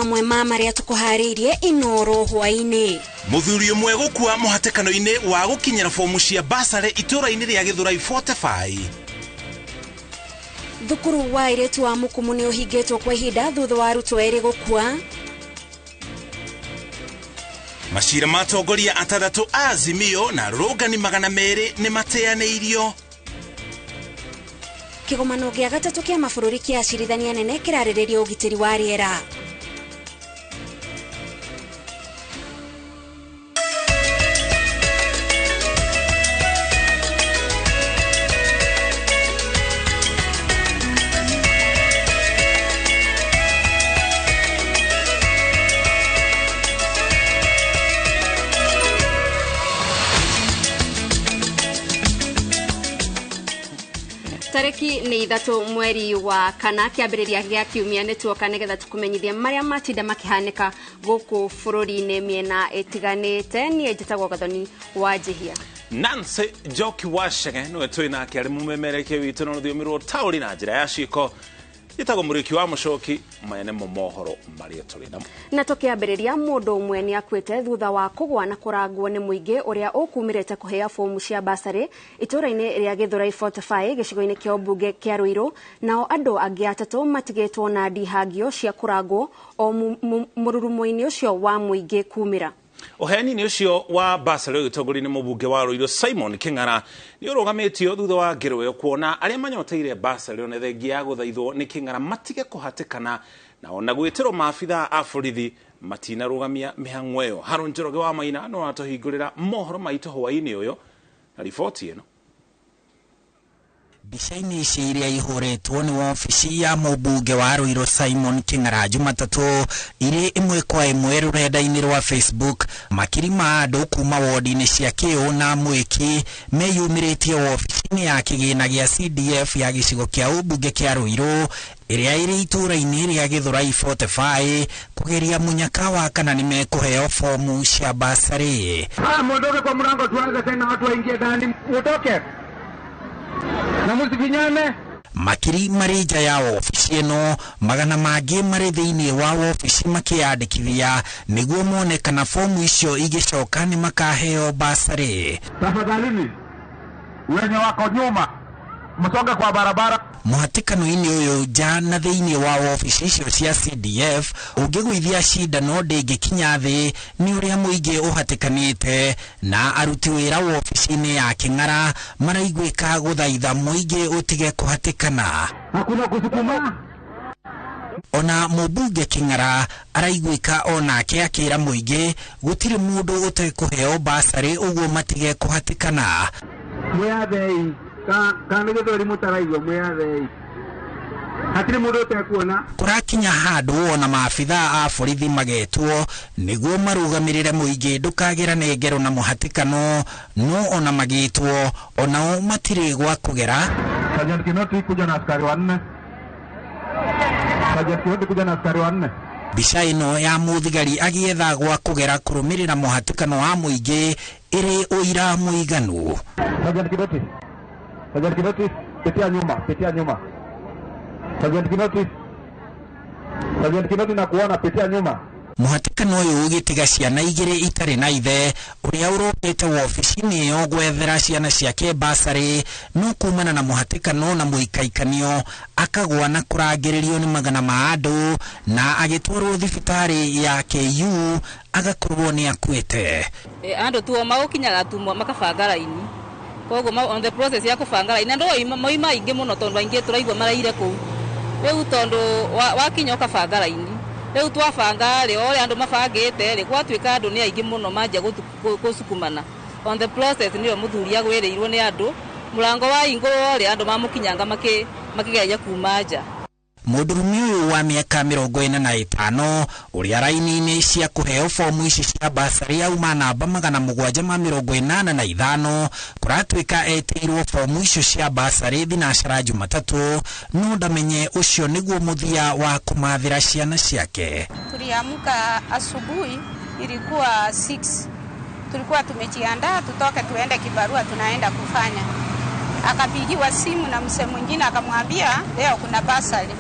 Mamwe ma marĩa tũkũharĩirie Inoro hwaĩ-inĩ. Mũthuri ũmwe gũkua mũhatĩkano-inĩ wa gũkinyĩra fomu cia basarĩ itũũra-inĩ rĩa Gĩthũrai 45. Thukuru wa airĩtu wa Mukumu nĩ ũhingĩtwo kwa ihinda thutha wa arutwo erĩ gũkua. Macira ma atongoria atandatũ a Azimio na arũrũngani 200 nĩ mateanĩirio. Kĩgomano gĩa gatatũ kĩa mabũrũri kĩa acirithania anene kĩrarĩrĩria ũgitĩri wa rĩera. Tariki nĩ 3 mweri wa kana kĩambĩrĩria gĩa kiumia nĩ tuoka nĩgetha tũkũmenyithie marĩa matinda makĩhanĩka gũkũ bũrũri-inĩ mĩena ĩtiganĩte. Niĩ njĩtagwo Gathoni wa Njihia. Nancy Njoki Wachege nĩwe twĩ nake arĩ mũmemerekia witũ na rũthiomi rwa ũtaũri na njĩra ya ciĩko. Njĩtagwo Mũrĩki wa Mũcoki, maya nĩmo mohoro marĩa tũrĩ namo. Na tũkĩambĩrĩria, mũndũ ũmwe nĩ akuĩte thutha wa kũgwa na kũrangwo nĩ mũingĩ ũrĩa ũkumĩrĩte kũheo fomu cia basarĩ itũũra-inĩ rĩa Gĩthũrai 45 gĩcigo-inĩ kĩa ũmbunge kĩa Ruiru. Nao andũ angĩ atatũ matigĩtwo na ndihangio cia kũrangwo o mũrurumo-inĩ ũcio wa mũingĩ kumĩra. Ũheani-inĩ ũcio wa basarĩ ũgĩtongorio nĩ mũmbunge wa Ruiru Simon Kĩng'ara nĩ ũrũgamĩtio thutha wa ngero ĩyo kuona arĩa manyoteire basarĩ ona thengia ya gũthaithwo nĩ Kĩng'ara matige kũhatĩkana na ona gwĩtĩrwo maabithaa a borithi matinarũgamia mĩhang'o ĩyo. Haron Njoroge wa Maina no atũhingũrĩra mohoro maitũ hwaĩ-inĩ ũyũ na riboti ĩno. Mbica-inĩ ici iria ihũrĩtwo nĩ wabici ya mũmbunge wa Ruiru Simon Kĩng'ara Jumatatũ irĩ ĩmwe kwa ĩmwe rũrenda-inĩ rwa Facebook, makiri ma andũ kuma wodi-inĩ cia Kĩũ na Mwĩki meyumĩrĩtie wabici-inĩ ya kĩgĩna gĩa CDF ya gĩcigo kĩa ũmbunge kĩa Ruiru ĩrĩa ĩrĩ itũũra-inĩ rĩa Gĩthũrai 45 kũgeria mũnyaka wa kana nĩ mekũheo fomu cia basarĩ. Mũndoke kwa mũrango tuanze tena watu waingie ndani, mutoke na mũsifinyane. Makiri marĩ nja ya wabici ĩno, magana mangĩ marĩ thĩinĩ wa wabici makĩyandĩkithia nĩguo mone kana fomu icio igĩcoka nĩ makaheo basarĩ. Tafadhalini wenye wako nyuma msonge kwa barabara. Mũhatĩkano-inĩ ũyũ nja na thĩinĩ wa wabici icio cia CDF ũngĩgũithia cindano ndĩngĩkinya thĩ nĩ ũrĩa mũingĩ ũhatĩkanĩte, na aruti wĩra wabici-inĩ ya Kĩng'ara maraiguĩka gũthaitha mũingĩ ũtige kũhatĩkana. Hakuna kusukuma. Ona mũmbunge Kĩng'ara araiguĩka onake akĩra mũingĩ gũtirĩ mũndũ ũtekũheo basarĩ ũguo matige kũhatĩkana. Mwĩyathei kana gĩthweri mũtaraigua mwĩyathei, hatirĩ mũndũ ũtekuona. Kũrakinya handũ ona maabithaa a borithi magetwo nĩguo marũgamĩrĩre mũingĩ ndũkagĩrane ngero na mũhatĩkano, no ona magĩtwo onao matirĩ gwa kũgera. Sergeant Kinoti kuja na askari wanne. Sergeant Kinoti kuja na askari wanne. Mbica ĩno ya mũthigari agĩetha gwa kũgera kũrũmĩrĩra mũhatĩkano wa mũingĩ ĩrĩ ũira mũiganu. Sergeant Kinoti, Sergeant Kinoti, pitia nyuma, pitia nyuma. Sergeant Kinoti, Sergeant Kinoti na kuona, pitia nyuma. Mũhatĩkano ũyũ ũgĩtiga ciana igĩrĩ itarĩ na ithe ũrĩa ũrokĩte wabici-inĩ ĩyo gwethera ciana ciake basarĩ, no kumana na mũhatĩkano na mũikaikanio akagwa na kũrangĩrĩrio nĩ magana ma andũ na agĩtwarwo thibitarĩ ya KU agakorwo nĩ akuĩte. Andũ tu magũkinyaga tu makabanga raini, koguo on the process ya kũbanga raini andũ moima aingĩ mũno tondũ aingĩ tũraigua maraire kũu. Rĩu tondũ wakinya ũkabanga raini, rĩu twabanga rĩ o ũrĩa andũ mabangĩte rĩ gwatuĩka andũ nĩ aingĩ mũno manjia gũsukumana. On the process nĩyo mũthuri agwĩrĩirwo nĩ andũ, mũrango wahingũrwo rĩ andũ mamũkinyanga makĩgeria kuma nja. Mũndũrũme ũyũ wa mĩaka 45 ũrĩa raini-inĩ cia kũheo fomu ici cia basarĩ auma namba 785 kũratuĩka etĩirwo fomu icio cia basarĩ thinacara Jumatatũ, no ndamenye ũcio nĩguo mũthia wa kũmathĩra ciana ciake. Tuliamka asubuhi ilikuwa 6, tulikuwa tumejiandaa tutoke tuende kibarua tunaenda kufanya. Akapigiwa simu na mzee mwingine akamwambia leo kuna basari.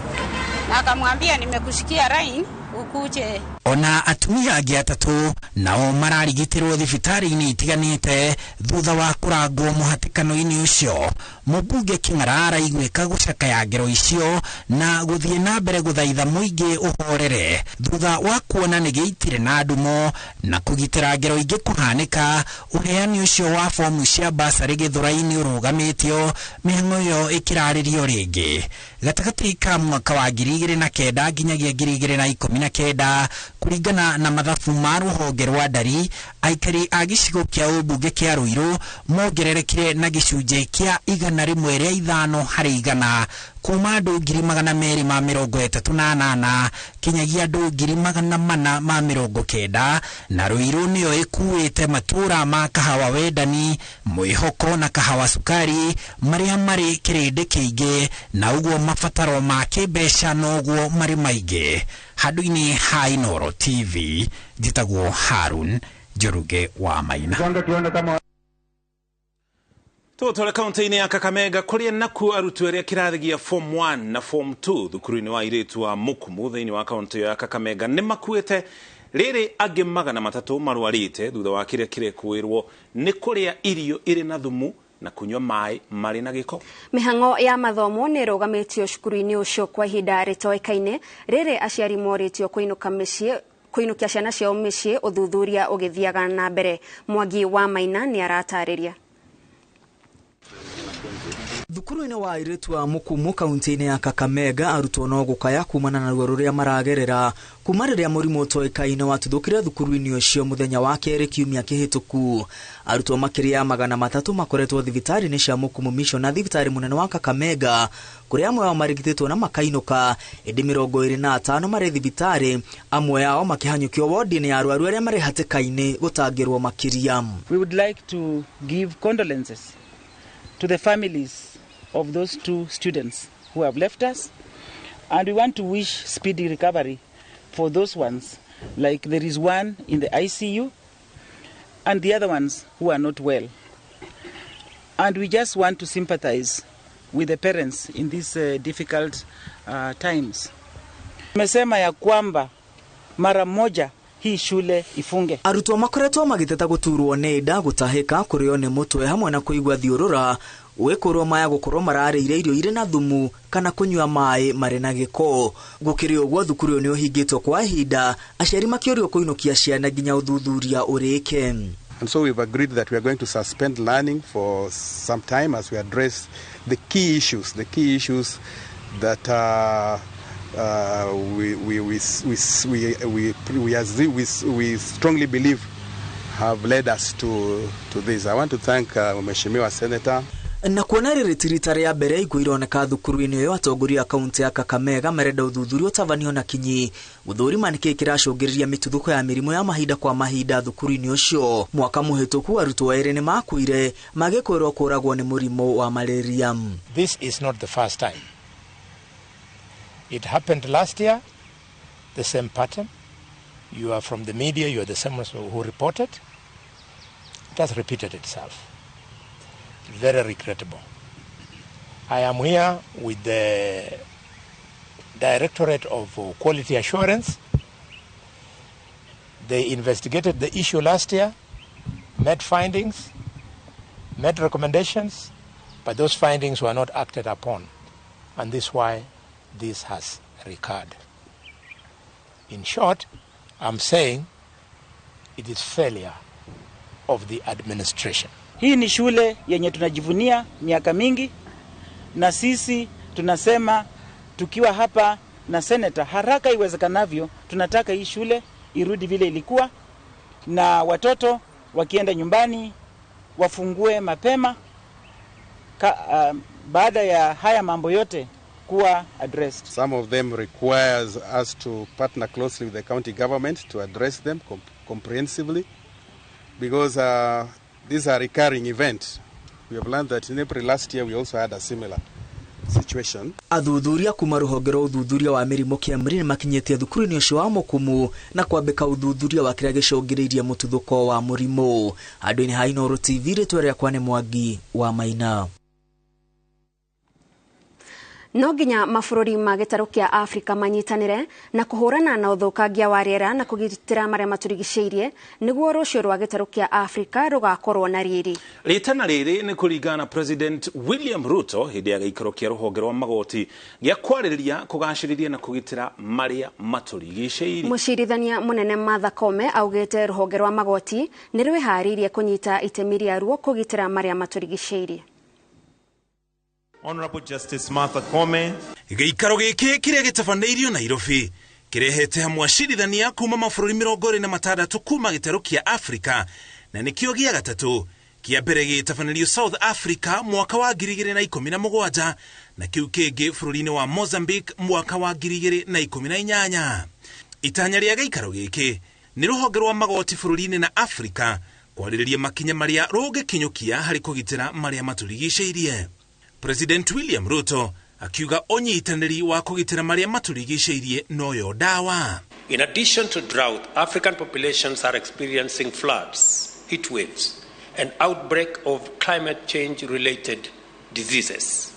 Na akamwambia nimekushikia line Ukuje. Ona atumia angĩ atatũ nao mararigitĩrwo thibitarĩ-inĩ itiganĩte thutha wa kũrangwo mũhatĩkano-inĩ ũcio. Mũmbunge Kĩng'ara araiguĩka gũcakaya ngero icio na gũthiĩ na mbere gũthaitha mũingĩ ũhorere thutha wa kuona nĩ gĩitire na ndumo na kũgitĩra ngero ingĩ kũhanĩka. Ũheani ũcio wa fomu cia basarĩ Gĩthũrai-inĩ ũrũgamĩtio, mĩhang'o ĩyo ĩkĩrarĩrio rĩngĩ gatagatĩ ka mwaka wa 2009 nginyagia 2019. Kũringana na mathabu ma rũhonge rwa ndari, aikari a gĩcigo kĩa ũmbunge kĩa Ruiru mongererekire na gĩcunjĩ kĩa 105 harĩ igana, kuma andũ 238,000 kinyagia andũ 490,000, na Ruiru nĩyo ĩkuĩte matũra ma Kahawa Wendani, Mwĩhoko na Kahawa Sukari marĩa marĩ kĩrĩndĩ kĩingĩ, na ũguo mabataro ma kĩmbeca noguo marĩ maingĩ. Handũ-inĩ ha Inooro TV, njĩtagwo Harun Njoroge wa Maina. Tũtware kaunti-inĩ ya Kakamega kũrĩa nakuo arutwo arĩa kĩrathi gĩa form 1 na form 2 thukuru-inĩ wa airĩtu wa Mukumu thĩinĩ wa kaunti ĩyo ya Kakamega nĩ makuĩte, rĩrĩ angĩ 300 marwarĩte thutha wa kĩrĩa kĩrekũĩrwo nĩ kũrĩa irio irĩ na thumu na kunyua maĩ marĩ na gĩko. Mĩhang'o ya mathomo nĩ ĩrũgamĩtio cukuru-inĩ ũcio kwa ihinda rĩtoĩkaine, rĩrĩ aciari morĩtio kũinũka mĩciĩ kũinũkia ciana ciao mĩciĩ ũthuthuria ũgĩthiaga na mbere. Mwangi wa Maina nĩ aratarĩria. Thukuru-inĩ wa airĩtu wa Mukumu kaunti-inĩ ya Kakamega, arutwo no gũkaya kumana na ruo rũrĩa maragerera kuma rĩrĩa mũrimũ ũtoĩkaine watuthũkire thukuru-inĩ ũcio mũthenya wa kerĩ kiumia kĩhĩtũku. Arutwo makĩria ya 300 makoretwo thibitarĩ-inĩ cia Mukumu Mission na thibitarĩ mũnene wa Kakamega, kũrĩa amwe ao marigitĩtwo na makainũka, ĩndĩ 25 marĩ thibitarĩ, amwe ao makĩhanyũkio wodi-inĩ ya arwaru arĩa marĩ hatĩka-inĩ gũtangĩrwo makĩria. We would like to give condolences to the families of those two students who have left us, and we want to wish speedy recovery for those ones, like there is one in the ICU and the other ones who are not well. And we just want to sympathize with the parents in these difficult times. Tumesema ya kwamba mara moja hii shule ifunge. Arutwo makoretwo magĩteta gũturwo nĩ nda, gũtahĩka, kũrĩo nĩ mũtwe hamwe na kũigua thiũrũra, gwĩkũrwo maya gũkorwo mararĩire irio irĩ na thumu kana kũnyua maĩ marĩ na gĩko. Gũkĩrĩ ũguo, thukuru ũyũ nĩ ũhingĩtwo kwa ihinda, aciari makĩũrio kũinũkia ciana nginya ũthuthuria ũrĩke. And so we've agreed that we are going to suspend learning for some time as we address the key issues that we strongly believe have led us to this. I want to thank Mheshimiwa Senator. Na kuona rĩrĩ ti rita rĩa mbere ikuũ ironeka thukuru-inĩ ũyũ, atongoria a kaunti ya Kakamega marenda ũthuthuria ũtabanio na kinyi gũthũrima nĩkĩĩ kĩracũngĩrĩria mĩtuthũko ya mĩrimũ ya mahinda kwa mahinda thukuru-inĩ ũcio. Mwaka mũhĩtũku arutwo erĩ nĩ makuire magĩkwĩrwo kũragwo nĩ mũrimũ wa malaria. This is not the first time. It happened last year, the same pattern. You are from the media, you are the same ones who reported. It has repeated itself. Very regrettable. I am here with the Directorate of Quality Assurance. They investigated the issue last year, made findings, made recommendations, but those findings were not acted upon. And this is why this has recurred. In short, I'm saying it is failure of the administration. Hii ni shule yenye tunajivunia miaka mingi, na sisi tunasema tukiwa hapa na senator, haraka iwezekanavyo tunataka hii shule irudi vile ilikuwa, na watoto wakienda nyumbani wafungue mapema baada ya haya mambo yote kuwa addressed. Some of them requires us to partner closely with the county government to address them comprehensively, because these are recurring events. We have learned that in April last year we also had a similar situation. Athuthuria kuma rũhonge rwa ũthuthuria wa mĩrimũ KEMRI nĩmakinyĩtie thukuru-inĩ ũcio wa Mukumu na kwambĩka ũthuthuria wa kĩrĩa gĩcũngĩrĩirie mũtuthũko wa mũrimũ. Handũ-inĩ ha Inooro TV, rĩtwa rĩakwa nĩ Mwangi wa Maina. No nginya mabũrũri ma gĩtarũ kĩa Afrika manyitanĩre na kũhũrana na ũthũkangia wa rĩera na kũgitĩra marĩa matũrigicĩirie nĩguo rũciũ rwa gĩtarũ kĩa Afrika rũgakorwo na riri. Rĩtana rĩrĩ nĩ kũringana na President William Ruto hĩndĩ ya gĩikaro kĩa rũhonge rwa magoti gĩa kwarĩrĩria kũgacĩrithia na kũgitĩra marĩa matũrigicĩirie. Mũcirithania mũnene Martha Koome augĩte rũhonge rwa magoti nĩ rwĩharĩirie kũnyita itemi rĩaruo kũgitĩra marĩa matũrigicĩirie. Honorable Justice Martha Koome. Gĩikaro gĩkĩ kĩrĩa gĩtabanĩirio Nairobi kĩrehete hamwe acirithania kuma mabũrũri 26 kuma gĩtarũ kĩa Afrika na nĩkĩo gĩa gatatũ kĩa mbere gĩtabanĩrio South Africa mwaka wa 2017 na kĩu kĩngĩ bũrũri-inĩ wa Mozambique mwaka wa 2018. Itanya rĩa gĩikaro gĩkĩ nĩ rũhonge rwa magoti bũrũri-inĩ na Afrika kwarĩrĩria makinya marĩa rũngĩkinyũkia harĩ kũgitĩra marĩa matũrigicĩirie. President William Ruto akiuga ũnyitanĩri wa kũgitĩra marĩa matũrigicĩirie noyo ndawa. In addition to drought, African populations are experiencing floods, heat waves, and outbreak of climate change related diseases.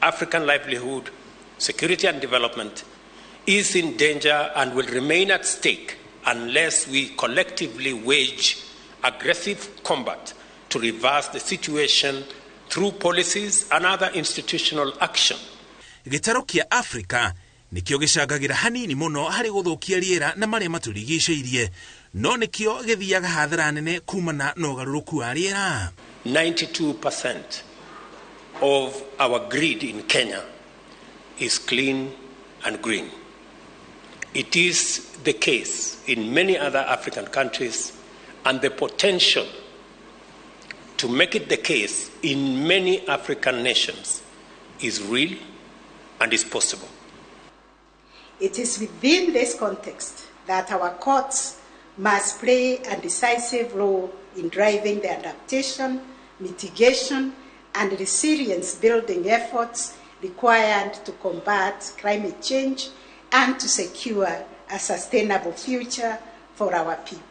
African livelihood, security and development is in danger and will remain at stake unless we collectively wage aggressive combat to reverse the situation through policies and other institutional action. Gĩtarũ kĩa Afrika nĩkĩo gĩcangagĩra hanini mũno harĩ gũthũkia rĩera na marĩa matũrigicĩirie, no nĩkĩo gĩthiaga hathara nene kumana na ũgarũrũku wa rĩera. 92% of our grid in Kenya is clean and green. It is the case in many other African countries, and the potential to make it the case in many African nations is real and is possible. It is within this context that our courts must play a decisive role in driving the adaptation, mitigation, and resilience building efforts required to combat climate change and to secure a sustainable future for our people.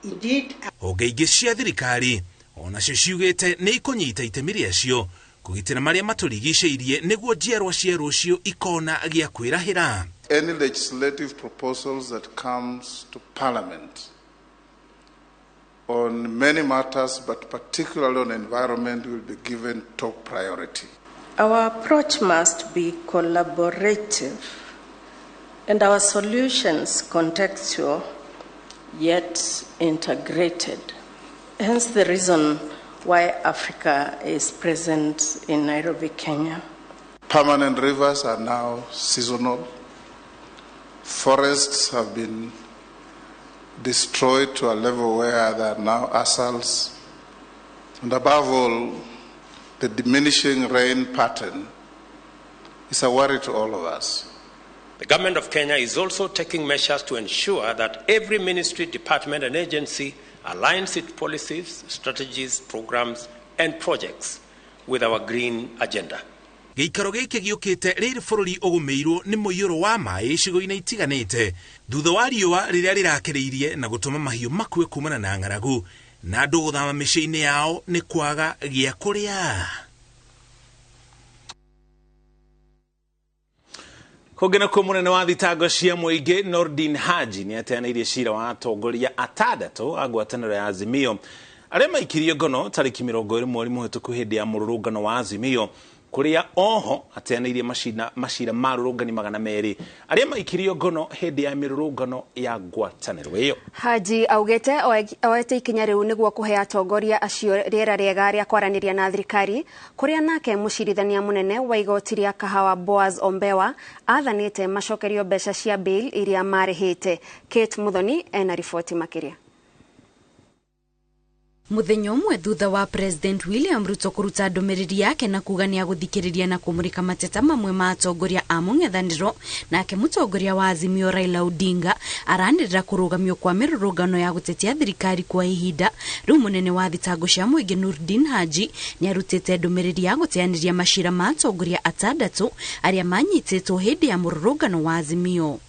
Indeed, honge ingĩ cia thirikari onacio ciugĩte nĩ ikũnyita itemi rĩacio kũgitĩra marĩa matũrigicĩirie nĩguo njiarwa cia rũciũ ikona gĩa kwĩrahĩra. Any legislative proposals that comes to Parliament on many matters, but particularly on environment, will be given top priority. Our approach must be collaborative and our solutions contextual yet integrated. Hence the reason why Africa is present in Nairobi, Kenya. Permanent rivers are now seasonal. Forests have been destroyed to a level where there are now assals. And above all, the diminishing rain pattern is a worry to all of us. The government of Kenya is also taking measures to ensure that every ministry, department, and agency aligns its policies, strategies, programs, and projects with our green agenda. Gĩikaro gĩkĩ gĩũkĩte rĩrĩ bũrũri ũgũmĩirwo nĩ mũiyũro wa maĩ icigo-inĩ itiganĩte thutha wa riũa rĩrĩa rĩrakĩrĩirie na gũtũma mahiũ makue kumana na ng'aragu na andũ gũthama mĩciĩ-inĩ yao nĩ kwaga gĩa kũrĩa. Kũngĩ nakuo mũnene wa thitango cia mũingĩ Nordin Haji nĩ ateanĩirie cira wa atongoria atandatũ a ngwatanĩro ya Azimio arĩa maikirio ngono tarĩki 20 mweri mũhĩtũku hĩndĩ ya mũrũrũngano wa Azimio, kũrĩa oho ateanĩirie macira ma rũrũngani 200 arĩa maikirio ngono hĩndĩ ya mĩrũrũngano ya ngwatanĩro ĩyo. Haji augĩte oete ikinya rĩu nĩguo kũhe atongoria acio rĩera rĩega rĩa kwaranĩria na thirikari, kũrĩa nake mũcirithania mũnene wa igoti rĩa Kahawa Boaz Ombewa athanĩte macokerio mbeca cia bail iria marĩhĩte. Kate Muthoni ena riboti makĩria. Muthenya ũmwe thutha wa President William Ruto kũruta ndũmĩrĩri yake na kuga nĩ agũthikĩrĩria na kũmũrĩka mateta mamwe ma atongoria a mũng'ethanĩro, nake mũtongoria wa Azimio Raila Odinga aranĩrĩra kũrũgamio kwa mĩrũrũngano ya gũtetia thirikari kwa ihinda. Rĩu mũnene wa thitango cia mũingĩ Nurdin Haji nĩ arutĩte ndũmĩrĩri ya gũteanĩria macira ma atongoria atandatũ arĩa manyitĩtwo hĩndĩ ya mũrũrũngano wa Azimio.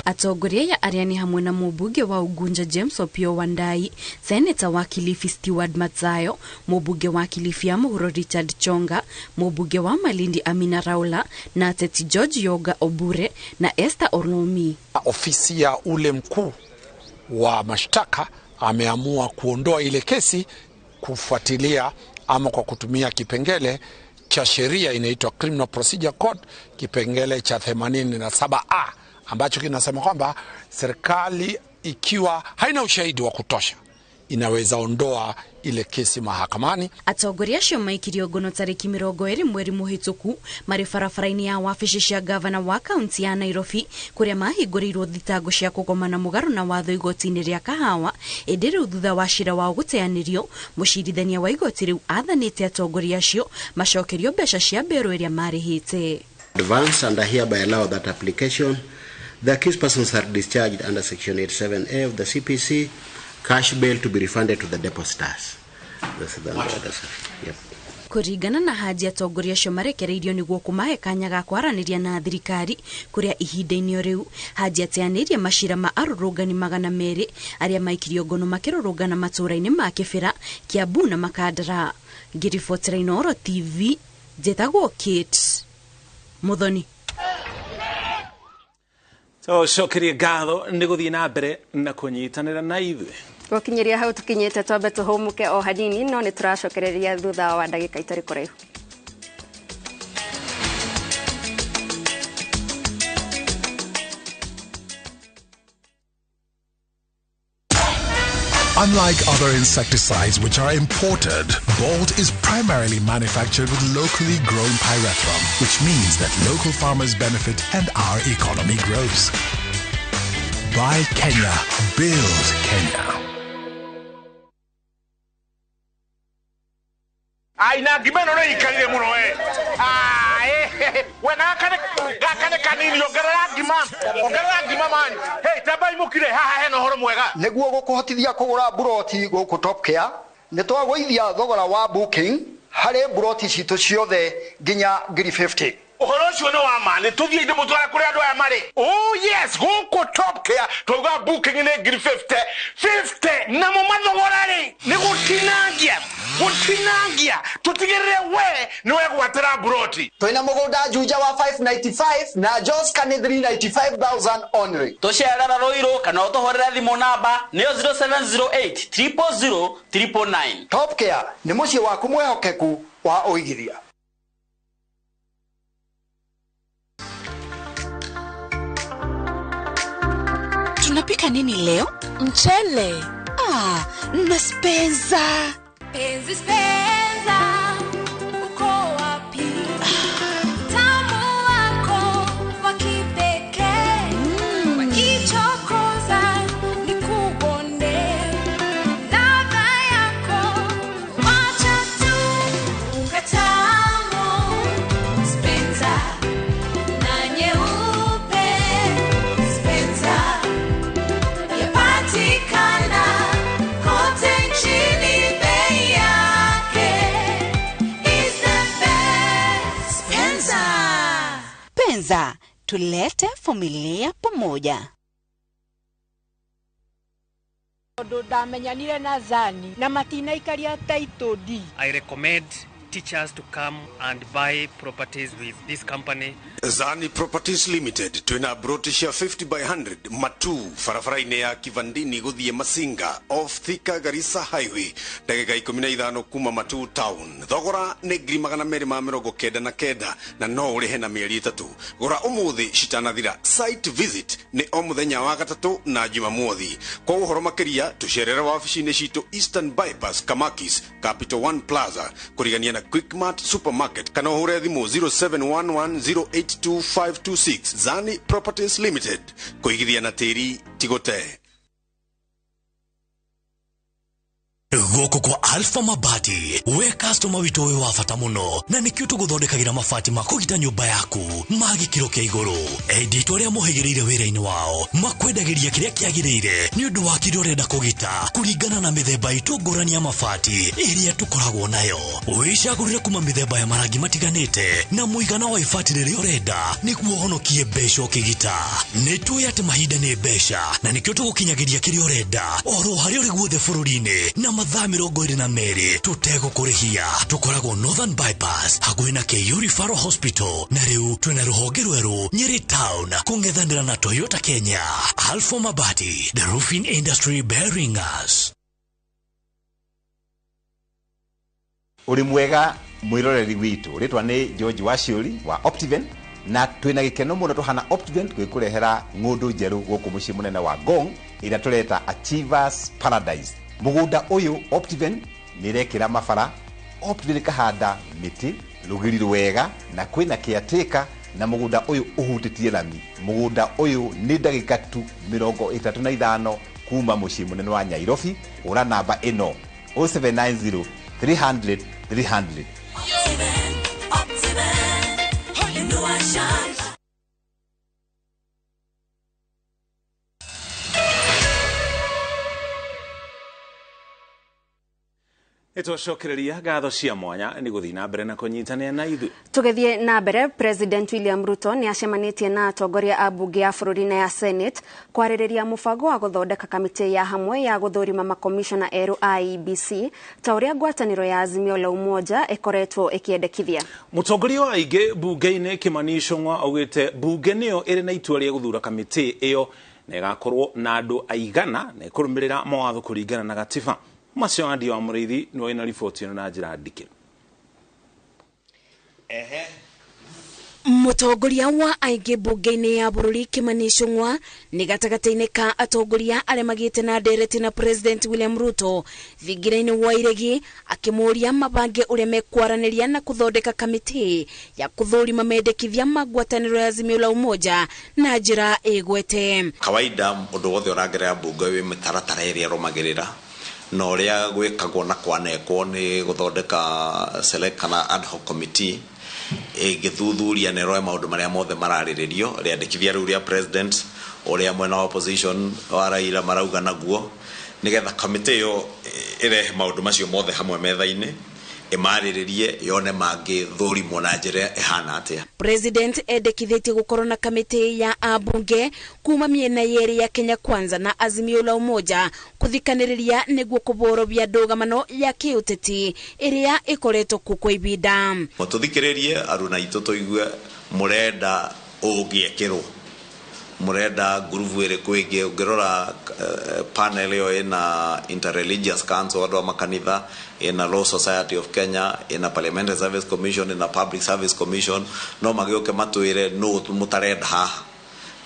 Atongoria aya arĩa nĩ hamwe na mũmbunge wa Ugunja James Opiyo Wandayi, seneta wa Kilifi Stewart Madzayo, mũmbunge wa Kilifi ya mũhuro Richard Chonga, mũmbunge wa Malindi Amina Raula na ateti George Yoga Obure na Esther Olomi. Ofisi ya ule mkuu wa mashtaka ameamua kuondoa ile kesi kufuatilia ama kwa kutumia kipengele cha sheria inaitwa Criminal Procedure Code, kipengele cha 87A ambacho kinasema kwamba serikali ikiwa haina ushahidi wa kutosha inaweza ondoa ile kesi mahakamani. Atongoria acio maikirio ngono tariki 20 mweri muhituku mari barabara-inĩ ya wabici cia gavana wa kaunti ya Nairobi kuria mahingũrĩirwo thitango cia kũgomana mũgarũ na watho igoti-inĩ rĩa Kahawa. Ĩndĩ rĩu thutha wa cira wao gũteanĩrio, mũcirithania wa igoti rĩu athanĩte atongoria acio macokerio mbeca cia mbero ĩrĩa marĩhĩte. Advance and I hereby allow that application. The accused persons are discharged under section 87A of the CPC. Cash bail to be refunded to the depositors. Yep. Kũringana na Haji, atongoria acio marekereirio nĩguo kũmahe kanya ga kwaranĩria na thirikari kũrĩa ihinda-inĩ rĩu Haji ateanĩirie macira ma arũrũngani 200 arĩa maikirio ngono makĩrũrũngana matũũra-inĩ ma Kĩbĩra, Kiambu na Makandara. Ngĩribotera Inooro TV, njĩtagwo Kate Muthoni. Tũcokerie ngatho nĩ gũthiĩ na mbere na kũnyitanĩra na ithuĩ. Gũkinyĩria hau tũkinyĩte, twambe tũhũmũke o hanini, no nĩ tũracokereria thutha wa ndagĩka itarĩ kũraihu. Unlike other insecticides which are imported, Bolt is primarily manufactured with locally grown pyrethrum, which means that local farmers benefit and our economy grows. Buy Kenya, build Kenya. Aina ngima no ikarire muno we. We gakane kanini ongerera ngima man. Hey, tabai mukire haha hena horo mwega. Niguo gukuhotithia kugura buroti guku Top Care ni twagũithia thogora wa booking harĩ buroti citũ ciothe nginya 50. Ũhoro ũcio nĩ wa ma, nĩ tũthiĩ ndĩmũtware kũrĩ andũ aya marĩ. Oh yes, gũkũ Top Care twauga booking nĩ 50 50 namo mathogora rĩ nĩ gũtinangia tũtigĩrĩre we nĩ wegwatĩra buroti. Twĩna mũgũnda Juja wa 595 na Joska nĩ 395,000 only. Tũcerera Ruiru kana ũtũhũrĩre thimũ namba nĩyo 0708 000 999. Top Care nĩ mũciĩ waku mwĩhokeku wa ũigithia. Tunapika nini leo? Mchele. Ah, na spenza. Penzi spenza, uko wapi? Tamu wako wa kipekee. Wakichokoza nikubonde. Ladha yako wacha tu ukatamu. Spenza na nyeupe. Spenza yapatikana kote nchini. Penza, tulete familia pamoja. Ndamenyanire na Zani na matinaikaria title deed. I recommend teachers to come and buy properties with this company. Zani Properties Limited twina broti cia 50 by 100 Matu barabara-inĩ ya Kivandini guthie Masinga off Thika Garissa Highway ndagĩka 15 kuma Matu town. Thogora nĩ 299 na no ũrĩhe na mĩeri 3. Gũra ũmũthĩ citanathira. Site visit nĩ o mũthenya wa gatatũ na Jumamothi. Kwa ũhoro makĩria tũcerere wabici-inĩ citũ Eastern Bypass Kamakis Capital One Plaza kũrigania na Quickmart Supermarket kana ũhũre thimũ 0711082526. Zani Properties Limited, kũigithia na tĩri ti gũte. Gũkũ kwa Alpha Mabati, we customer witũ wĩ wa bata mũno, na nĩkĩo tũgũthondekagĩra mabati ma kũgita nyũmba yaku ma gĩkĩro kĩa igũrũ. Endi itũ arĩa mohĩgĩrĩire wĩra-inĩ wao makwendagĩria kĩrĩa kĩagĩrĩire nĩ ũndũ wa kĩrĩa ũrenda kũgita kũringana na mĩthemba itũ ngũrani ya mabati ĩrĩa tũkoragwo nayo. Wĩcagũrĩre kuma mĩthemba ya marangi matiganĩte na mũigana wa ibati rĩrĩa ũrenda nĩguo ũhonokie mbeca ũkĩgita. Nĩ tũĩ atĩ mahinda nĩ mbeca na nĩkĩo tũgũkinyagĩria kĩrĩa ũrenda oro harĩa ũrĩ guothe bũrũri-inĩ na mathaa 22 tũtegũkũrĩhia. Tũkoragwo Northern Bypass hakuhĩ na KU Referral Hospital, na rĩu twĩna rũhonge rwerũ Nyeri Town kũng'ethanĩra na Toyota Kenya. Alpha Mabati, the roofing industry bearing us. Uri mwega mwiroreri witu, ritwa ni George Waciuri wa Optiven, na twina gikeno muno tuhana Optiven gwikurehera ng'undu njeru guku mucii munene wa Ngong ira tureta Achievers Paradise. Mugunda uyu Optiven nirekira mabara, Optiven kahanda miti rugiri rwega na kwina caretaker, na mugunda uyu uhutitie lami. Mugunda uyu ni ndagika tu 35 kuma mucii munene wa Nyairobi. Ura namba ino 0790 300 300. Nĩtwacokereria ngatho cia mwanya nĩ gũthiĩ na mbere na kũnyitanĩra na ithuĩ. Tũgĩthiĩ na mbere, President William Ruto nĩ acemanĩtie na atongoria a bunge ya bũrũri na ya Senate kwarĩrĩria mũbango wa gũthondeka kamĩtĩ ya hamwe ya gũthũrima makomishona erũ a IEBC ta ũrĩa ngwatanĩro ya Azimio la Umoja ĩkoretwo ĩkĩendekithia. Mũtongoria wa aingĩ bunge-inĩ Kimani Ichung'wa augĩte bunge nĩyo ĩrĩ na itua rĩa gũthura kamĩtĩ ĩyo na ĩgakorwo na andũ aigana na ĩkũrũmĩrĩra mawatho kũringana na gatiba. Macio Andy wa Mũrĩithi nĩwe wĩna riboti ĩno na njĩra ndikĩru. Mũtongoria wa aingĩ bunge-inĩ ya bũrũri Kimani Ichung'wa nĩ gatagatĩ-inĩ ka atongoria arĩa magĩte na ndereti na President William Ruto thingira-inĩ wa Iregi akĩmũria mabange ũrĩa mekwaranĩria na kũthondeka kamĩtĩ ya kũthũrima mendekithia ma ngwatanĩro ya Azimio la Umoja na njĩra ĩgwete. Kawaida ũndũ wothe ũragerera bunge wĩ mĩtaratara ĩrĩa ĩrũmagĩrĩra na ũrĩa gwĩkagwo na kwanekwo nĩ gũthondeka select kana ad hoc committee ĩngĩthuthuria na ĩrore maũndũ marĩa mothe mararĩrĩrio, rĩandĩkithia rĩu rĩa president ũrĩa mwena wa opposition wa Raila marauga naguo, nĩgetha kamĩtĩ ĩyo ĩrehe maũndũ macio mothe hamwe metha-inĩ ĩmarĩrĩrie yone mangĩthũrimwo na njĩra ĩhana atĩa. President endekithĩtie gũkorwo na kamĩtĩ ya ambunge kuma mĩena yerĩ ya Kenya Kwanza na Azimio la Umoja kũthikanĩrĩria nĩguo kũborobia ndũgamano ya kĩũteti ĩrĩa ĩkoretwo kuo kwa ibinda. Tũthikĩrĩrie aruna aitũ tũigue mũrenda ũngĩekĩrwo, mũrenda ngurubu ĩrĩkũ ĩngĩ. Ũngĩrora panel ĩyo ĩna Interreligious Council, andũ a makanitha, ĩna Law Society of Kenya, ĩna Parliamentary Service Commission, ĩna Public Service Commission, no magĩũke matwĩre nũ mũtarenda haha,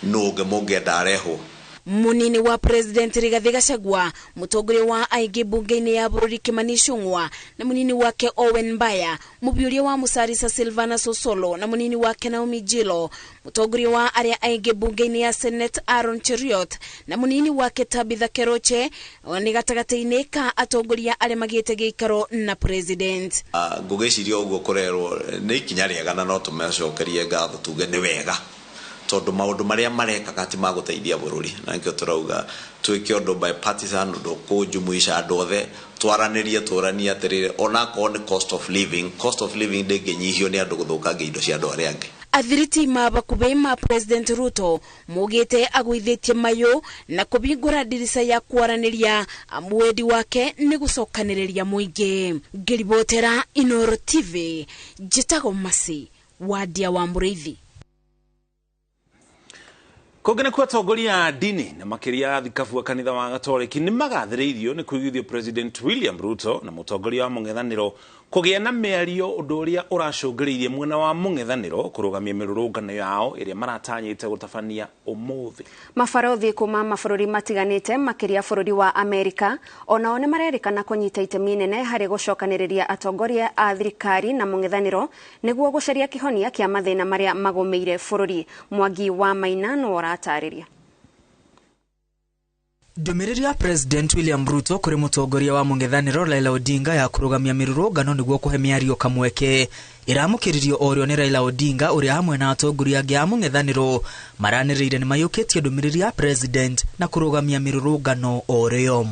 nũ ũngĩ mũngĩenda arehwo. Munini wa President Rigathi Gachagua, mũtongoria wa aingĩ bunge-inĩ ya bũrũri Kimani Ichung'wa na munini wake Owen Mbaya, mũbiũria wa Musarisa Silvana Sosolo na munini wake Naomi Jilo, mũtongoria wa arĩa aingĩ bunge-inĩ ya Senate Aaron Cheruiyot na munini wake Tabitha Keroche nĩ gatagatĩ-inĩ ka atongoria arĩa magĩte gĩikaro na President. Ngũgĩciria ũguo kũrerwo nĩ ikinya rĩega na no tũmacokerie ngatho tuge nĩ wega, tondũ maũndũ marĩa marekaga ti ma gũteithia bũrũri, na nĩkĩo tũrauga twĩke ũndũ bipartisan, ũndũ kũnjumuica andũ othe, twaranĩrie tũranie atĩrĩrĩ, onakorwo nĩ cost of living, cost of living ndĩngĩnyihio nĩ andũ gũthũkangia indo cia andũ arĩa angĩ. Athiriti ma bakubĩ ma President Ruto mugĩte agũithĩtie mayũ na kũbingũra ndirica ya kwaranĩria mwendi wake nĩ gũcokanĩrĩria mũingĩ. Ngĩribotera Inoro TV, njĩtagwo Masi Wadia wa Mũrĩithi. Kũngĩ nĩkuo atongoria a ndini na makĩria athikabu a kanitha wa Gatoreki nĩ magathĩrĩirio nĩ kũiguithio President William Ruto na mũtongoria wa mũng'ethanĩro kũgĩa na mĩario, ũndũ ũrĩa ũracũngĩrĩirie mwena wa mũng'ethanĩro kũrũgamia mĩrũrũngano yao ĩrĩa maratanyĩte gũtabania ũmũthĩ. Mabarothi kuma mabũrũri matiganĩte makĩria bũrũri wa Amerika onao nĩ marerĩkana kũnyita itemi nene harĩ gũcokanĩrĩria atongoria a thirikari na mũng'ethanĩro nĩguo gũcaria kĩhonia kĩa mathĩna marĩa magũmĩire bũrũri. Mwangi wa Maina no ũratarĩria. Ndũmĩrĩri ya President William Ruto kũrĩ mũtongoria wa mũng'ethanĩro Raila Odinga ya kũrũgamia mĩrũrũngano nĩguo kũhe mĩario kamweke ĩramũkĩririo orĩo nĩ Raila Odinga ũrĩa hamwe na atongoria angĩ a mũng'ethanĩro maranĩrĩire nĩ mayũkĩtie ndũmĩrĩri ya President na kũrũgamia mĩrũrũngano orĩo.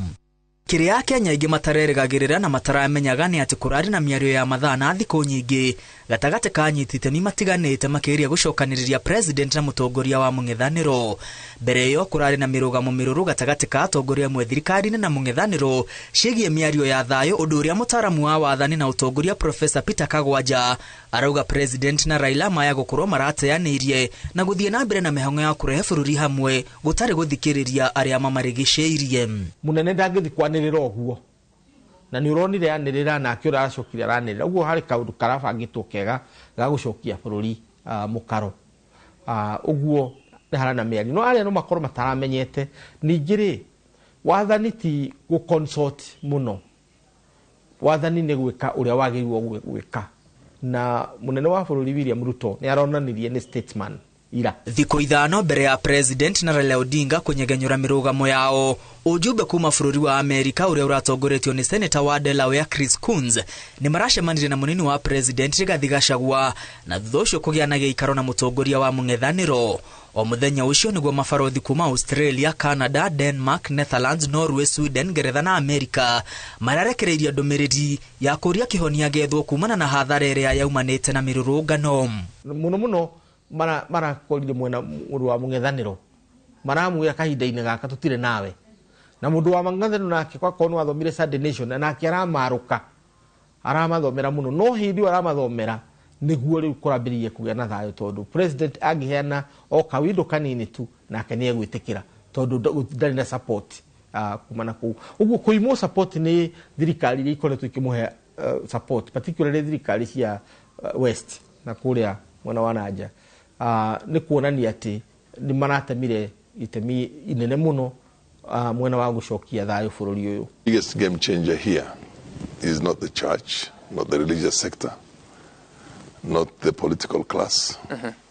Kĩrĩa Akenya aingĩ matarerĩgagĩrĩra na mataramenyaga nĩ atĩ kũrarĩ na mĩario ya mathaa na thikũ nyingĩ gatagatĩ ka anyiti itemi matiganĩte makĩgeria gũcokanĩrĩria President na mũtongoria wa mũng'ethanĩro. Mbere ĩyo kũrarĩ na mĩrũgamo mĩrũrũ gatagatĩ ka atongoria amwe thirikari-inĩ na mũng'ethanĩro ciĩgiĩ mĩario ya thayũ, ũndũ ũrĩa mũtaaramu wa wathani na ũtongoria Professor Peter Kagwanja arauga President na Raila maya gũkorwo marateanĩirie na gũthiĩ na mbere na mĩhang'o ya kũrehe bũrũri hamwe gũtarĩ gũthikĩrĩria arĩa mamarigicĩirie. Munene ndangĩthiĩ kwanĩrĩra ũguo na nĩ ũronire anĩrĩra nake ũracokire aranĩrĩra ũguo harĩ kaũndũ karabangĩtwo kega ga gũcokia bũrũri mũkaro ũguo nĩ harana mĩario no arĩa no makorwo mataramenyete. Ningĩ rĩ, wathani ti gũ-consult mũno, wathani nĩ gwĩka ũrĩa wagĩrĩirwo gwĩka, na munene wa bũrũri William Ruto nĩ aronanirie nĩ statesman ira. Thikũ 5 mbere ya President na Raila Odinga kũnyegenyũra mĩrũgamo yao, ujumbe kuma bũrũri wa Amerika ũrĩa ũratongoretio nĩ Senator wa Delaware Chris Coons nĩ maracemanirie na mũnini wa President Rigathi Gachagua na thutha ũcio kũgĩa na gĩikaro na mũtongoria wa mũng'ethanĩro. O mũthenya ũcio nĩguo mabarothi kuma Australia, Canada, Denmark, Netherlands, Norway, Sweden, Ngeretha na Amerika mararekereirie ndũmĩrĩri ya kũũria kĩhonia gĩethwo kumana na hathara ĩrĩa yaumanĩte na mĩrũrũngano. Mũno mũno marakorire mwena mũndũ wa mũng'ethanĩro maramwĩra kahinda-inĩ gaka tũtirĩ nawe, na mũndũ wa mũng'ethanĩro nake kwakorwo nĩ wathomire Sunday Nation na nake aramarũka aramathomera mũno, no hĩndĩ ĩyo aramathomera nĩguo rĩu kũrambĩrĩria kũgĩa na thayũ, tondũ president angĩheana o kawindo kanini tu nake nĩ egwĩtĩkĩra tondũ ndarĩ na support kuma na kũu. Ũguo kũimwo support nĩ thirikari iria ikoretwo ikĩmũhe support, particularly thirikari cia West na kũrĩa mwena wa nanja, nĩ kuonania atĩ nĩ maratemire itemi inene mũno mwena wa gũcokia thayũ bũrũri ũyũ. Biggest game changer here is not the church, not the religious sector, not the political class.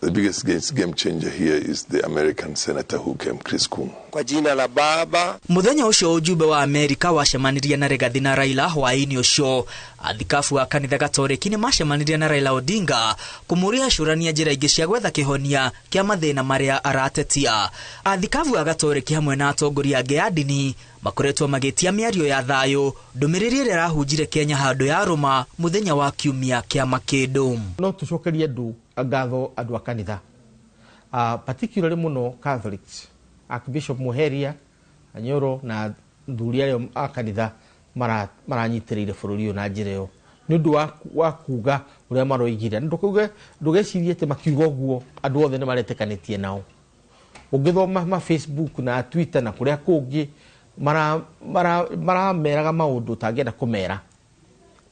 The biggest game changer here is the American senator who came, Chris Coons. Kwa jina la Baba. Muthenya ucio ujumbe wa Amerika wacemanirie na Rigathi na Raila hwaini ucio. Athikabu a kanitha Gatoreki nĩ macemanirie na Raila Odinga kũmũria acũrania njĩra ingĩ cia gwetha kĩhonia kĩa mathĩna marĩa aratetia. Athikabu a Gatoreki hamwe na atongoria angĩ a ndini makoretwo magĩtia mĩario ya thayũ ndũmĩrĩri ĩrĩa ĩrahunjire Kenya handũ ya Roma mũthenya wa kiumia kĩa makĩndũ. No tũcokerie andũ ngatho andũ a kanitha, particularly mũno Catholics, Archbishop Muheria Anyoro na thuri arĩa a kanitha maranyitĩrĩire bũrũri ũyũ na njĩra ĩyo nĩ ũndũ wa kuga ũrĩa maroigire. Ndũgecirie atĩ makiuga ũguo andũ othe nĩ maretĩkanĩtie nao. Ũngĩthoma ma Facebook na Twitter na kũrĩa kũngĩ marameraga maũndũ ũtangĩenda kũmera,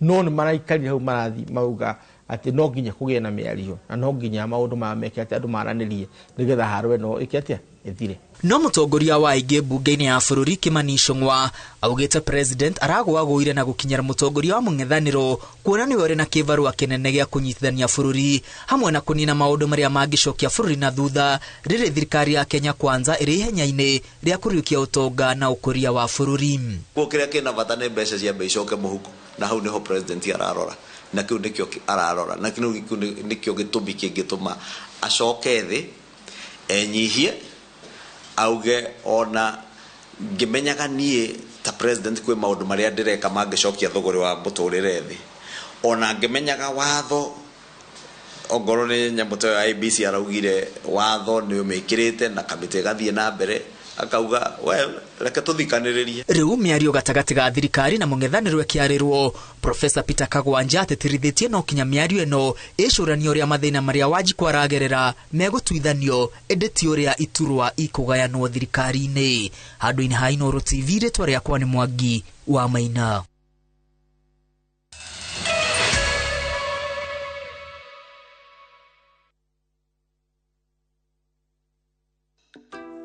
no nĩ maraikarire hau marathi mauga atĩ no nginya kũgĩe na mĩario na no nginya maũndũ maya meke atĩ andũ maranĩrie nĩgetha haro ĩno ĩke atĩa ĩthire. No mũtongoria wa aingĩ mbunge-inĩ ya bũrũri Kimani Ichung'wa augĩte President aragũagũire na gũkinyĩra mũtongoria wa mũng'ethanĩro kuona nĩwe ũrĩ na kĩbarũa kĩnene gĩa kũnyitithania bũrũri hamwe na kũnina maũndũ marĩa mangĩcokia bũrũri na thutha rĩrĩ thirikari ya Kenya Kwanza ĩrĩ ihenya-inĩ rĩa kũriũkia ũtonga na ũkũria wa bũrũri. Kuo kĩrĩa kĩna bata nĩ mbeca ciambe icoke mũhuko, na hau nĩho President ararora, na kĩu nĩkĩo ararora, na kĩu nĩkĩo gĩtũmi kĩngĩtũma acoke thĩ enyihie auge ona ngĩmenyaga niĩ ta president kwĩ maũndũ marĩa ndĩreka mangĩcokia thogorĩ wa mũtũrĩre thĩ, ona ngĩmenyaga watho ongorwo nĩ nyamũ ta ĩyo IEBC araugire watho nĩ ũmĩkĩrĩte na kamĩtĩ ĩgathiĩ na mbere, akauga well reke tũthikanĩrĩrie. Rĩu mĩario gatagatĩ ga thirikari na mũng'ethanĩro ĩkĩarĩrwo, Professor Peter Kagwanja atĩtĩrithĩtie no kinya mĩario ĩno ĩcũranie ũrĩa mathĩna marĩa Wanjikũ aragerera megũtuithanio ĩndĩ ti ũrĩa iturwa ikũgayanwo thirikari-inĩ. Handũ-inĩ ha Inooro TV, rĩtwa rĩakwa nĩ Mwangi wa Maina.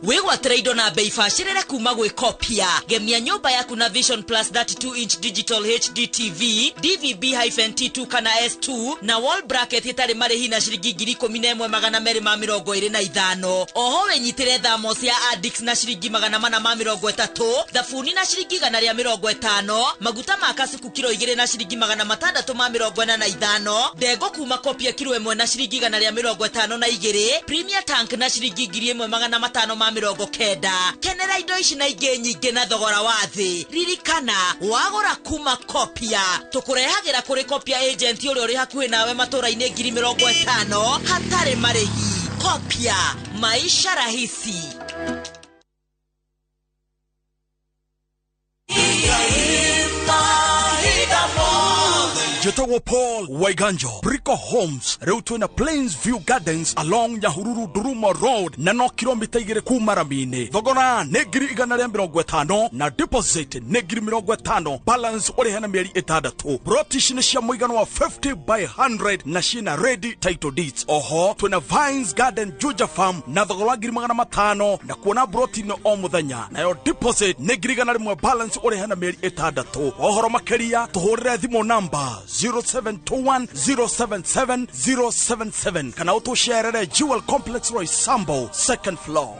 Wĩgwatĩre indo na bei bacĩrĩre kuma gwĩ Kopia. Gemia nyũmba yaku na Vision Plus 32 inch digital HD TV DVB-T2 kana S2 na wall bracket ĩtarĩ marĩhi na ciringi 11,225. Oho wĩnyitĩre thamos ya Addix na ciringi 430, thabuni na ciringi 150, maguta ma kasuku kilo 2 na ciringi 645, ndengũ kuma Kopia kilo 1 na ciringi 152, Premier Tank na ciringi 1590. Kenera indo ici na ingĩ nyingĩ na thogora wa thĩ. Ririkana wagũra kuma Kopia tũkũrehagĩra kũrĩ Kopia agent ũrĩa ũrĩ hakuhĩ nawe matũra-inĩ 50,000 hatarĩ marĩhi. Kopia, maisha rahisi. Jetagwo Paul Waiganjo, Brico Homes, rĩu twĩna Plains View Gardens along Nyahururu Duruma Road na no kilomita 2 kuma rami-inĩ. Thogora nĩ 150,000 na deposit nĩ 50,000, balance ũrĩhe na mĩeri 6. Broti ici nĩ cia mũigana wa 50 by 100 na ciĩna ready title deeds. Oho twĩna Vines Garden Juja Farm na thogora wa 500,000 na kuona broti no o mũthenya, nayo deposit nĩ 100,000, balance ũrĩhe na mĩeri 6. Ũhoro makĩria tũhũrĩre thimũ namba 0721 077 077 kana ũtũcerere Jewel Complex Roysambu, second floor.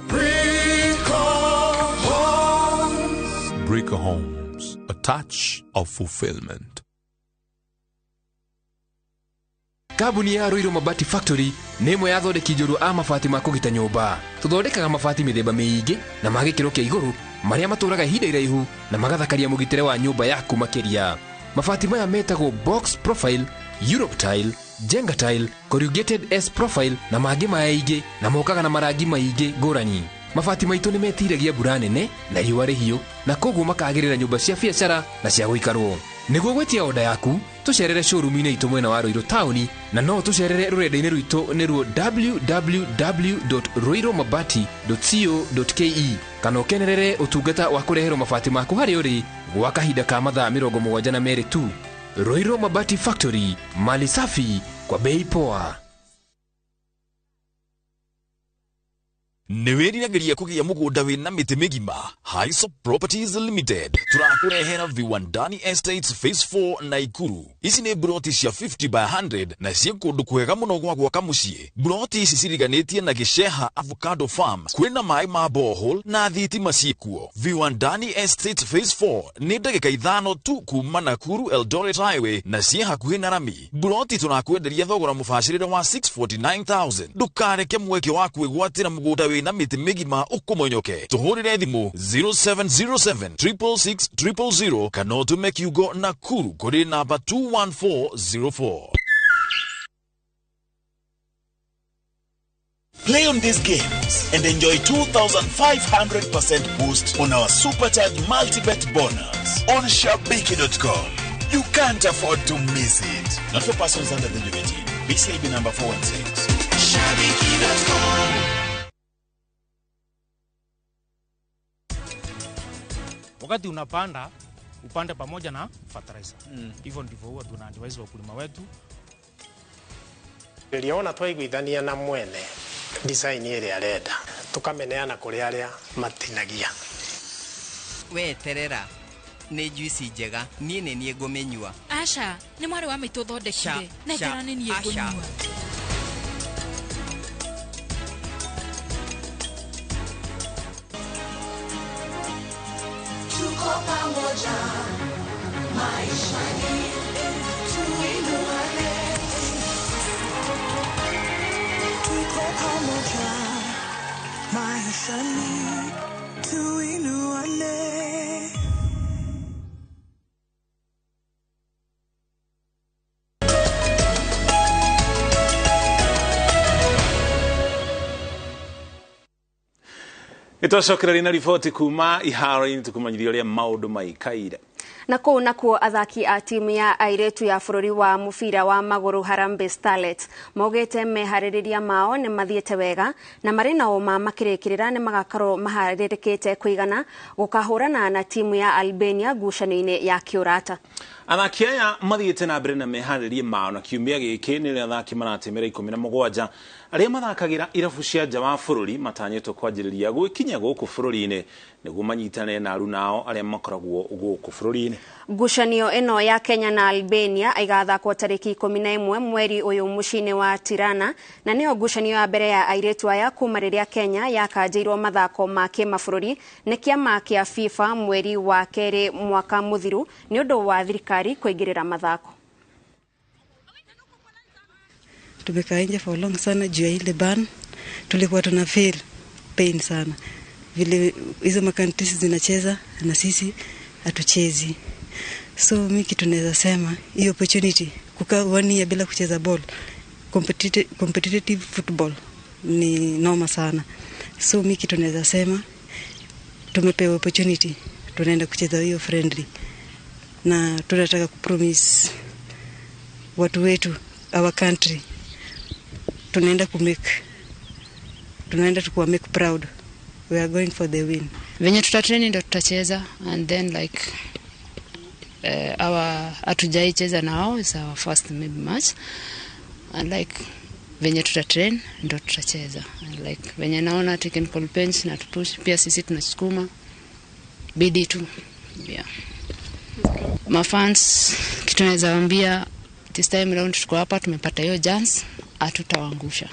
Brico Homes, a touch of fulfillment. Kambuni ya Ruiru Mabati Factory nĩ ĩmwe ya athondeki njorua a mabati ma kũgita nyũmba. Tũthondekaga mabati mĩthemba mĩingĩ na ma gĩkĩro kĩa igũrũ marĩa matũraga ihinda iraihu na magathakaria mũgitĩre wa nyũmba yaku makĩria. Mabati maya metagwo box profile, Europe tile, Jenga tile, corrugated S profile na mangĩ maingĩ, na mokaga na marangi maingĩ ngũrani. Mabati maitũ nĩ metiragia mbura nene na riũa rĩhiũ, na koguo makagĩrĩra nyũmba cia biacara na cia gũikarwo. Nĩguo gwĩtia oda yaku, tũcerere showroom-inĩ itũ mwena wa Ruiru taũni, na no tũcerere rũrenda-inĩ rwitũ nĩruo www.ruirumabati.co.ke, kana ũkenerere ũtungata wa kũreherwo mabati maku harĩa ũrĩ gwa kahinda ka mathaa 72 tu. Ruiru Mabati Factory, mali safi kwa bei poa. Nĩ wĩriragĩria kũgĩa mũgũnda wĩna mĩtĩ mĩgima? Hisop Properties Limited tũrakũrehera Viwandani Estates Phase 4 Naikuru. Ici nĩ broti cia 50 by 100 na ciĩ kũndũ kwega mũno gwa gwaka mũciĩ. Broti ici ciriganĩtie na Gĩceha Avocado Farm, kwĩna maĩ ma borehole na thitima ciĩkuo. Viwandani Estates Phase 4 nĩ ndagĩka 5 tu kuma Nakuru Eldoret Highway na ciĩ hakuhĩ na rami. Broti tũrakwenderia thogora mũbacĩrĩre wa 649,000. Ndũkareke mweke wa kwĩgwatĩra mũgũnda wĩna mĩtĩ mĩgima ũkũmonyoke. Tũhũrĩre thimũ 0707 666 000 kana ũtũme kiugo Nakuru kũrĩ namba 21404. Play on these games and enjoy 2,500% boost on our supercharged multi-bet bonus on Shabiki.com. You can't afford to miss it. Not for persons under the age of 18. BCIB number 416. Shabiki.com. Wakati unapanda, upande pamoja na fertilizer. Hivyo ndivyo huwa tunaadvise wakulima wetu. Rĩrĩa twaiguithania na mwene design ĩrĩa arenda, tukameneana kũrĩ arĩa matinagia. We terera, nĩ juici njega, niĩ nĩ niĩ ngũmĩnyua. Aca, nĩ mwarĩ wa maitũ ũthondekire, na njĩra nĩ niĩ ngũnyua. Tuko pamoja maishani, tuinuane. Tuko pamoja maishani, tuinuane. Nĩtwacokereria na riboti kuma iharo-inĩ tũkũmenyithia ũrĩa maũndũ maikaire. Na kũu nakuo athaki a timu ya airĩtu ya bũrũri wa mũbira wa magũrũ Harambee Starlets maugĩte meharĩrĩria mao nĩ mathiĩte wega na marĩ na ũma makĩrĩkĩrĩra nĩ magakorwo maharĩrĩkĩte kũigana gũkahũrana na timu ya Albania ngucanio-inĩ ya kĩũrata. Athaki aya mathiĩte na mbere na meharĩrie mao na kiumia gĩkĩ nĩrĩo athaki maratemera 17 arĩa mathakagĩra irabu cia nja wa bũrũri matanyĩtwo kwanjĩrĩria gwĩkinya gũkũ bũrũri-inĩ nĩguo manyitane na arunao arĩa makoragwo gũkũ bũrũri-inĩ. Ngucanio ĩno ya Kenya na Albania igathakwo tarĩki 11 mweri ũyũ mũciĩ-inĩ wa Tirana, na nĩyo ngucanio ya mbere ya airĩtu aya kuma rĩrĩa Kenya yakanjĩirwo mathako ma kĩmabũrũri nĩ kĩama kĩa FIFA mweri wa kerĩ mwaka mũthiru nĩ ũndũ wa thirikari kũingĩrĩra mathako. Tumekaa nje for long sana juu ya ile ban, tulikuwa tuna feel pain sana vile hizo makantisi zinacheza na sisi hatuchezi. So mi kitu naweza sema, hiyo opportunity kukaa 1 year bila kucheza ball, competitive football ni noma sana. So mi kitu naweza sema, tumepewa opportunity, tunaenda kucheza hiyo friendly na tunataka kupromise watu wetu, our country, tunaenda tukuwa make proud. We are going for the win. Venye tutatrain ndo tutacheza, and then like our hatujai cheza nao, is our first maybe match, and like venye tutatrain ndo tutacheza, and like venye naona technical bench na tupush pia sisi tunasukuma bidii tu, yeah. Mafans kitu naweza waambia, this time round tuko hapa, tumepata hiyo chance, hatutawaangusha.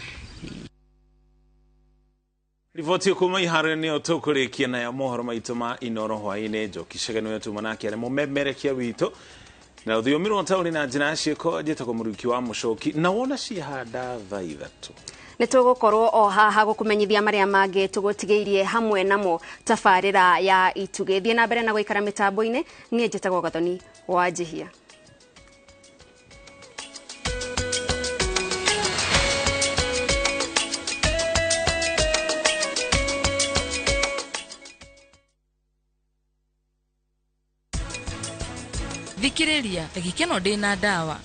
Riboti kuma iharo nĩyo tũkũrĩkia nayo mohoro maitũ ma Inoro hwaĩ-inĩ. Njoki Chege nĩwe tuma nake arĩ mũmemerekia witũ na rũthiomi rwa taũni na njĩra ya ciĩko. Njĩtagwo Mũruki wa Mũcoki na wona ciahanda thaa 3 nĩ tũgũkorwo o haha gũkũmenyithia marĩa mangĩ tũgũtigĩirie hamwe namo tabarĩra ya Itugĩ. Thiĩ na mbere na gũikara mĩtambo-inĩ. Niĩ njĩtagwo Gathoni wa Njihia. Thikĩrĩria, gĩkeno ndĩna ndawa.